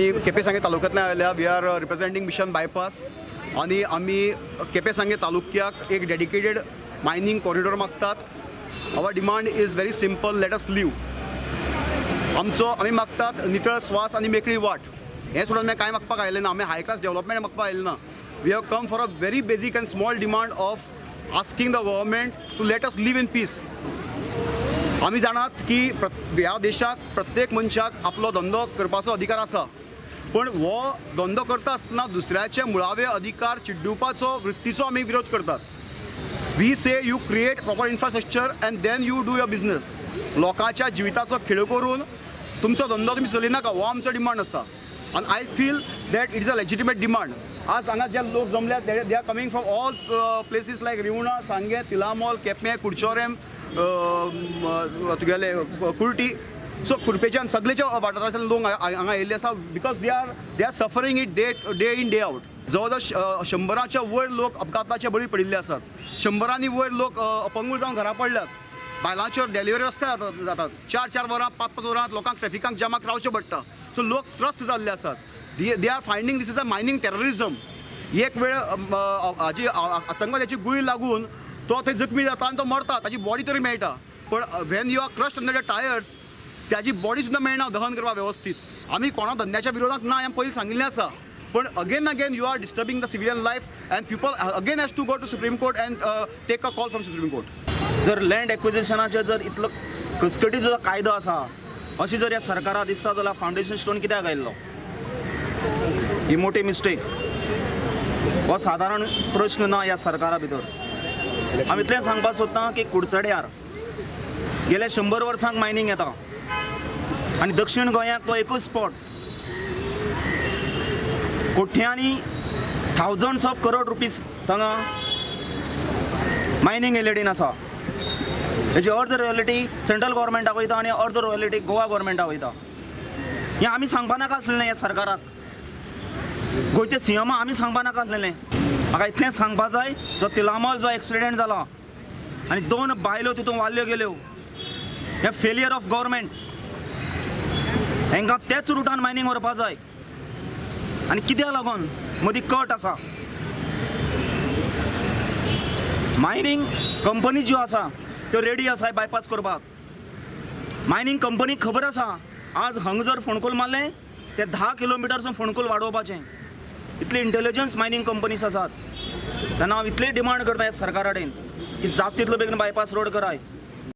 केपें सांगें तालुक्यांतल्यान आयल्या. We are representing Mission Bypass आनी आमी केपें सांगें तालुक्याक एक डेडिकेटेड मायनींग कॉरिडोर मागतात. Our demand is very simple, let us live. आमचो आमी मागतात नितळ स्वास आनी मेकळी वाट. हें सोडून आमी कांय मागपाक आयलें ना. आमी हाय क्लास डेवलपमेंट मागपाक आयलें ना. We have come for a very basic and small demand of asking the government to let us live in peace. आमी जाणात की ह्या देशाक प्रत्येक मनशाक आपलो धंदो करपाचो अधिकार आसा, पण हो धंदो करता आसतना दुसऱ्याचे मुळावे अधिकार चिड्डुवपाचो वृत्तीचो आमी विरोध करतात. We say you create proper infrastructure and then you do your business. लोकांच्या जिविताचो खेळ करून तुमचो धंदो तुमी चलयनाका, हो आमचो डिमांड आसा. आनी I feel that it is a legitimate demand. आज हांगा जे लोक जमल्यात they are coming from all places like Rivna, Sanguem, Tilamol, Quepem, Curchorem, तुगेले कुर्टी. सो कुर्पेच्यान सगळेच्या वाठारांतल्यान लोक हांगा येयल्ले आसा because they are suffering it day in day out. जवळ जवळ 100च्या वयर लोक अपघाताचे बळी पडिल्ले आसात. 100नी वयर लोक अपंगूळ जावन घरा पडल्यात. बायलांच्यो डिलिव्हरी रस्त्यार जातात. 4-4 वरां, 5-5 वरां लोकांक ट्रॅफिकाक जमाक रावचें पडटा. सो लोक त्रस्त जाल्ले आसात. They are finding this is a mining terrorism. एक वेळ हाजी आतंकवाद्याची गुळी लागून तो थंय जखमी जाता आनी तो मरता, ताजी बॉडी तरी मेळटा. पण when you are crushed under the tyres ताजी बॉडी सुद्दां मेळना दहन करपाक वेवस्थीत. आमी कोणा धंद्याच्या विरोधात ना हें पयलीं सांगिल्लें आसा, पण again again you are disturbing the civilian life and people again has to go to Supreme Court and take a call from Supreme Court. जर लँड एक्विजिशनाचेर जर इतलो कचकटी जो कायदो आसा अशी जर ह्या सरकारा दिसता जाल्यार फावंडेशन स्टोन कित्याक आयिल्लो? ही मोठी मिस्टेक. हो सादारण प्रश्न ना ह्या सरकारा भितर. हांव इतलें सांगपाक सोदतां की कुडचड्यार गेल्या 100 वर्सांक मायनींग येता आनी दक्षिण गोंयाक तो एकूच स्पॉट. कोट्यांनी thousands of crore rupees Thanga mining एलईडीन आसा. हेजी अर्द रॉयल्टी सेंट्रल गव्हर्मेंटाक वयता आनी अर्द रॉयल्टी गोवा गव्हर्मेंटाक वयता. हें आमी सांगपा नाका आसलें ह्या सरकाराक, गोंयचे सीएमा आमी सांगपा नाका आसलेलें. म्हाका इतलेंच सांगपा जाय, जो तिलामोल जो एक्सिडेंट जाला आनी 2 बायलो तितून वाल्ल्यो गेल्यो, हें फेलियर ऑफ गव्हर्मेंट. हेंकां तेच रुटान मायनींग व्हरपा जाय. आनी कित्याक लागून मदीं कट आसा? मायनींग कंपनी ज्यो आसा त्यो रेडी आसा बायपास करपाक. मायनींग कंपनीक खबर आसा आज हांगा जर फोंडकूल मारलें ते 10 किलोमिटरसून फोंडकूल वाडोवपाचें. इतले इंटेलिजन्स मायनींग कंपनीज आसात. तेन्ना हांव इतलें डिमांड करता ह्या सरकारा कडेन की जाता तितलो बेगीन बायपास रोड कराय.